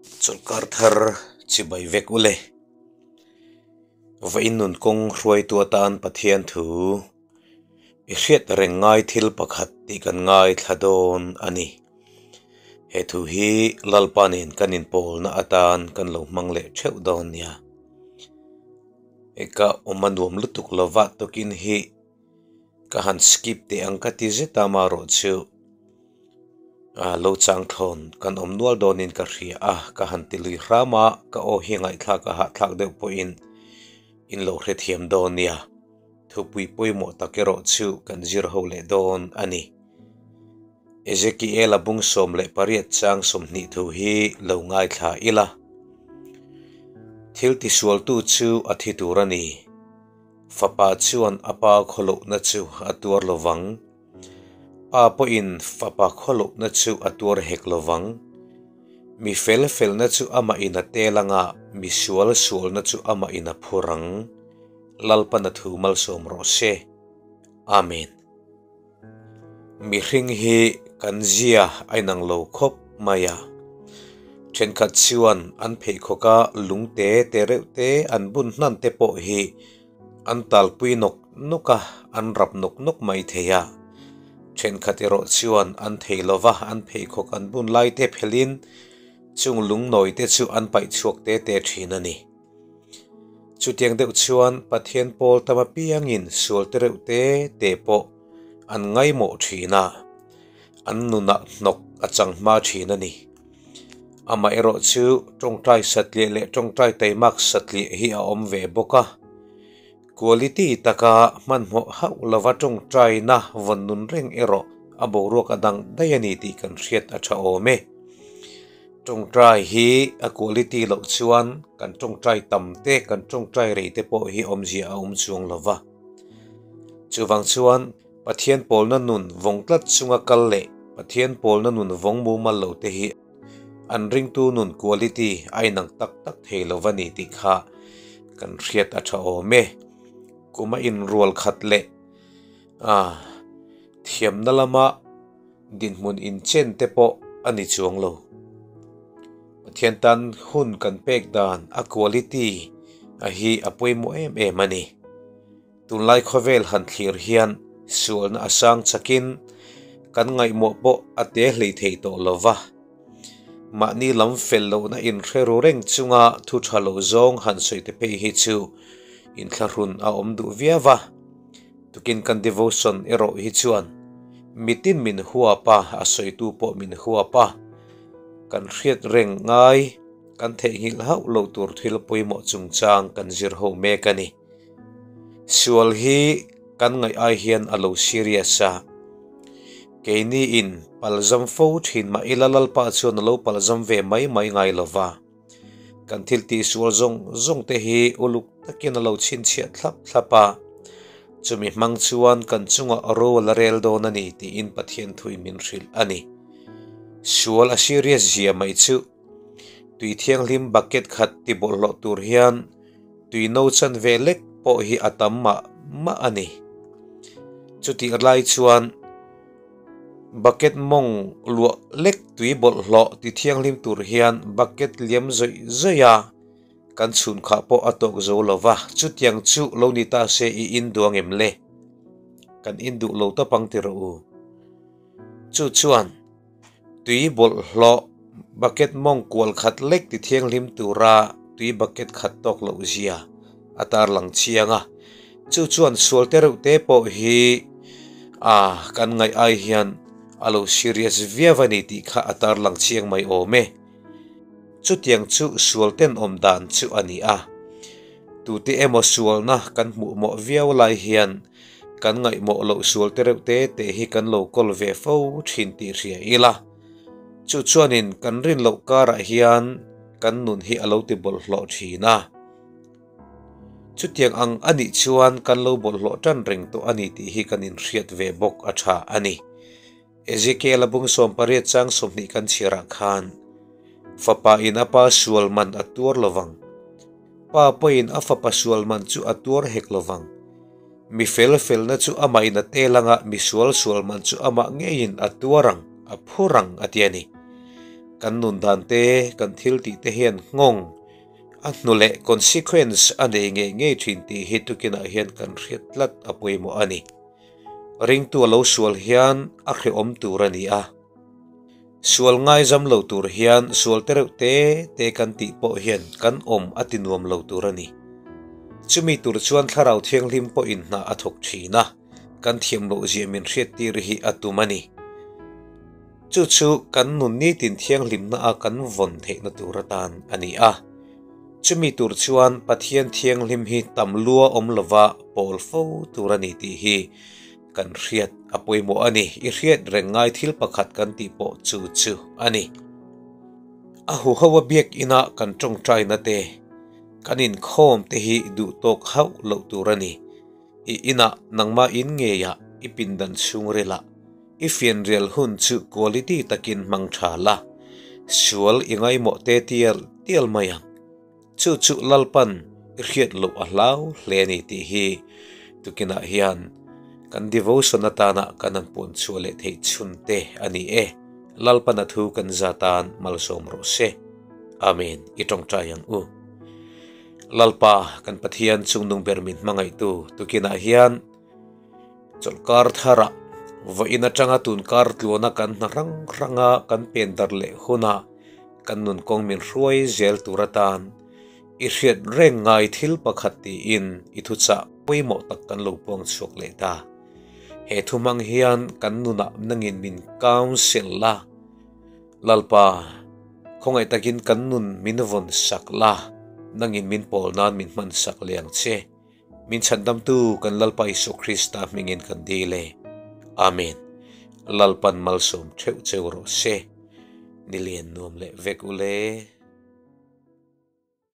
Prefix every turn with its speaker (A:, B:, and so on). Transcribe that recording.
A: Chawlhkar thar chibai vek u le. Vawiin nun kawng hruaitu atan Pathian thu i hriat reng ngai thil pakhat tih kan ngaithla dawn a ni. He thu hi Lalpa nen kan inpawlna atan kan lo hmang leh theuh dawn nia. Eka awm a nuam lutuk lova tukin hi ka han skip teh ang ka ti zet a amaherawhchu lo chang thlawn kan awm nual dawnin ka hria a, ka han ti lui hram a, ka aw hi ngaihthlak a hahthlak deuh pawhin in lo hrethiam dawn nia. Thupui pawimawh tak erawh chu kan zir ho leh dawn a ni. Ezekiel-a bung 18 chang 20 thu hi lo ngaithla ila. Thil tisualtu chu a thi tur a ni. Fapa chuan a pa khawlohna chu a tuar lo vang. Pa pawhin fapa khawlohna chu a tuar hek lo vang. Mi fel felna chu amahin a tel anga, mi sual sualna chu amahin a phur ang. Lalpan a thu malsawm rawh se. Amen. Mihring hi kan zia a inang lo khawp mai a. Thenkhat chuan an pheikhawka lung te te reuh te an bun hnan te pawh hi an talpui nawk nawk a, an rap nawk nawk mai thei a. Thenkhat erawh chuan an thei lova an pheikhawk an bun lai te phelhin chung lung nawi te chu an paih chhuak te te thin a ni. Chutiang deuh chuan Pathian pawl tam apiangin sual te reuh te te pawh an ngaimawh thin a, an nunah hnawk a chang hma thin a ni. Amaherawh chu tawngtai satliah leh tawngtai taimak satliah hi a awm ve bawk a. Quality taka hmanhmawh hauh lova tawngtaina vawn nun reng erawh a boruak a dang daih a ni tih kan hriat a tha awm e. Tawngtai hi a quality loh chuan kan tawngtai tam te, kan tawngtai rei te pawh hi awmzia a awm chuang lo va. Chuvang chuan Pathian pawlna nun vawng tlat chunga kal leh Pathian pawlna nun vawng mumal lo te hi an ringtu nun quality a inang tak tak thei lo va ni tih kha kan hriat a tha awm e. Kum a inrual khat leh a thiamna lama Dinhmun inchen te pawh a ni chuang lo. Pathian tan hun kan pek dan a quality a hi a pawimawh em em a ni. Tunlai khawvel han thlir hian sualna a sang chakin kan ngaihmawh pawh a te hlei thei tawh lo va. Mahni lam fel lohna inhre ru reng chunga thu tha lo zawng han sawi te phei hi chu inthlahrun a awm duh viau va. Tukin kan devotion erawh hi chuan mitin min huap a, a sawitu pawh min huap a, kan hriat reng ngai, kan theihnghilh hauh lo tur thil pawimawh chungchang kan zir ho mek a ni. Sual hi kan ngaih ai hian a lo serious a, keini in palzam fo thin mah ila Lalpa chuan a lo palzam ve mai mai ngai lova. Kan thil tihsual zawng zawng te hi uluk takin a lo chhinchhiah thlap thlap a, chumi hmang chuan kan chungah ro a la rel dawn a ni tiin Pathian thuin min hrilh a ni. Sual a serious zia mai chu tui thianghlim bucket khat ti bawlhhlawh tur hian tui no chan ve lek pawh hi a tam mah mah a ni. Chutih lai chuan. Bucket mawng luah lek tui bawlhhlawh ti thianghlim tur hian bucket liam zawih zawih a, kan chhun khah pawh a tawk zo lo va, chutiang chu lo ni ta se i in duang em le? Kan in duh lo tawp ang ti rawh u. Chu chuan tui bawlhhlawh bucket mawng kual khat lek ti thianghlim tura tui bucket khat tawk loh zia a tarlang chiang a, chu chuan sual te reuh te pawh hi a kan ngaih ai hian a lo serious viau a ni tih kha a tarlang chiang mai awm e. Chutiang chu sual tenawm dan chu a ni a, tute emaw sualna kan hmuh mawh viau lai hian kan ngaihmawh loh sual te reuh te te hi kan lo kawl ve fo thin tih hria ila, chu chuanin kan rin loh karah hian kan nun hi a lo ti bawlhhlawh thin a. Chutiang ang a nih chuan kan lo bawlhhlawh tan reng tawh a ni tih hi kan inhriat ve bawk a tha a ni. Ezekiel-a bung 18 chang 20 kan chhiarah khan, Fapa in a pa sual man a tuar lo vang. Pa pawhin a fapa sual man chu a tuar hek lo vang. Mi fel felna chu amah in a tel anga mi sual sual man chu amah ngeiin a tuar ang, a phur ang a ti a ni. Kan nun dan te, kan thil tih te hian nghawng a hnu leh consequence a nei ngei ngei thin tih hi tukinah hian kan hriat tlat a pawimawh a ni. Ringtu a lo sual hian a hrehawm tur a ni a. Sual ngaizam lo tur hian sual te reuh te te kan tih pawh hian kan awm a ti nuam lo tur a ni. Chumi tur chuan Thlarau Thianghlim pawhin hna a thawk thin a, kan thiam loh zia min hriattir hi a tum a ni. Chu chu kan nun nitin thianghlimna a kan vawn theihna tur atan a ni a. Chumi tur chuan Pathian thianghlim hi tam lua awm lova pawl fo tur a ni tih hi kan hriat a pawimawh a ni. I hriat reng ngai thil pakhat kan tih pawh chu chu a ni. A huho a biakina kan tawngtaina te, kan inkhawm te hi duh tawk hauh loh tur a ni. I inah nangmah in ngeiah i pindan chhungrilah i fianrial hun chu quality takin hmang tha la, sual i ngaimawh te tial tial mai ang. Chu chu Lalpan i hriat loh a hlau hle a ni tih hi tukinah hian kan devotion atana kan han puan chhuah leh theih chhun te a ni e. Lalpan a thu kan za tan malsawm rawh se. Amen. I tawngtai ang u. Lalpa kan Pathian chungnung ber min hmangaihtu tukinah hian chawlhkar tharah vawiin atanga tunkar tluana kan hna hrang hranga kan pen dar leh hunah kan nun kawng min hruai zel tur atan i hriat reng ngai thil pakhat tiin i thuchah pawimawh tak kan lo puang chhuak leh ta. He thu hmang hian kan nunah nangin min counsel la. Lalpa, khawngaih takin kan nun min vawn sak la, nangin min pawl nan min hman sak leh ang che. Min chhandamtu kan Lalpa Isua Krista hmingin kan dil e. Amen. Lalpan malsawm theuh cheu rawh se. Nilian nuam leh vek ule.